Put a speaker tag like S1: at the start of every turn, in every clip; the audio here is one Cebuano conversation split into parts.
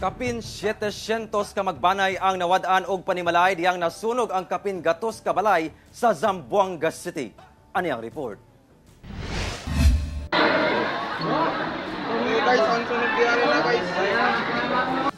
S1: Kapin 700 ka magbanay ang nawad-an og panimalay diyang nasunog ang kapin 300 ka balay sa Zamboanga City. Ani ang report.
S2: Guys, on sunog na, guys.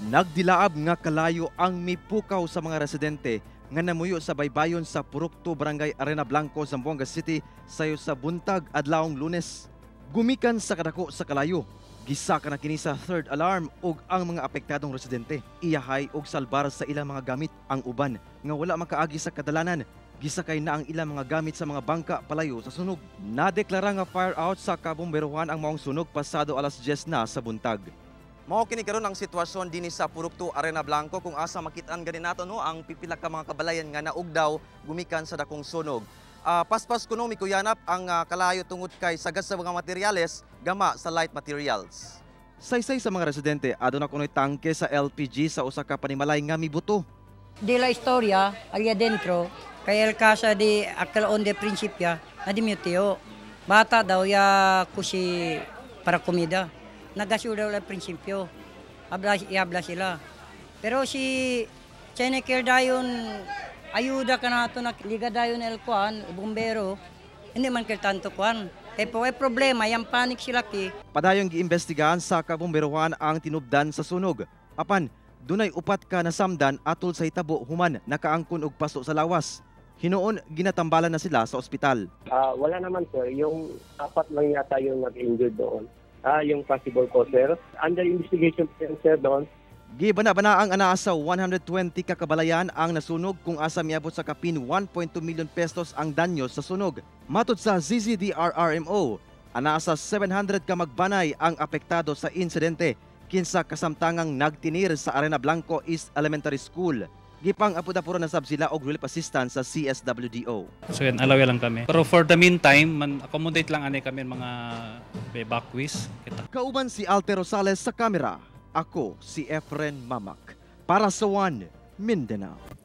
S1: Nagdilaab nga kalayo ang mipukaw sa mga residente nga namuyo sa baybayon sa Purok 2, Barangay Arena Blanco, Zamboanga City sayo sa buntag adlawng Lunes. Gumikan sa kadako sa kalayo, gisaka na kini sa third alarm ug ang mga apektadong residente iyahay og salbar sa ilang mga gamit. Ang uban nga wala makaagi sa kadalanan, gisakay na ang ilang mga gamit sa mga bangka palayo sa sunog. Nadeklara nga fire out sa kabomberohan ang maong sunog pasado alas 10 na sa buntag. Mao kini karon ang sitwasyon dinhi sa Purok 2, Arena Blanco, kung asa makit-an gani nato, no, ang pipila ka mga kabalayan nga naugdaw gumikan sa dakong sunog. Paspas kuno mikuyanap ang kalayo tungod kay sagad sa mga materyales, gama sa light materials. Saysay sa mga residente, aduna kuno'y tangke sa LPG sa usa ka panimalay nga mibuto.
S3: De la historia, allá dentro, kay el casa de aquel onde principia, adi mi tío. Bata daw ya kusi para comida. Nagasyo daw la prinsipyo. Habla, ihabla sila. Pero si Cheneker dayon ayuda ka nato na liga dayon el kuan, bombero, hindi man kay tanto kuan. Kay po ay problema, yang panik sila ki.
S1: Padayong giimbestigahan sa kabomberohan ang tinubdan sa sunog. Apan, dunay upat ka nasamdan atol sa hitabo human nakaangkon og paso sa lawas. Hinuon ginatambalan na sila sa ospital.
S4: Wala naman, sir, yung apat lang yata yung nag-injured doon. Yung possible cause, sir. Under investigation po yan, sir, doon.
S1: Gibana-bana ang anaa sa 120 ka kabalayan ang nasunog kung asa miabot sa kapin 1.2 million pesos ang danyo sa sunog. Matod sa ZZDRRMO, anaa sa 700 ka magbanay ang apektado sa insidente kinsa kasamtangang nagtinir sa Arena Blanco East Elementary School. Gipang apod-apuro na sab sila og relief assistance sa CSWDO.
S5: So yan, alaway lang kami. Pero for the meantime, man accommodate lang ani kami mga evacuees. Kita.
S1: Kauban si Alte Rosales sa kamera. Ako si Efren Mamak. Para sa One Mindanao.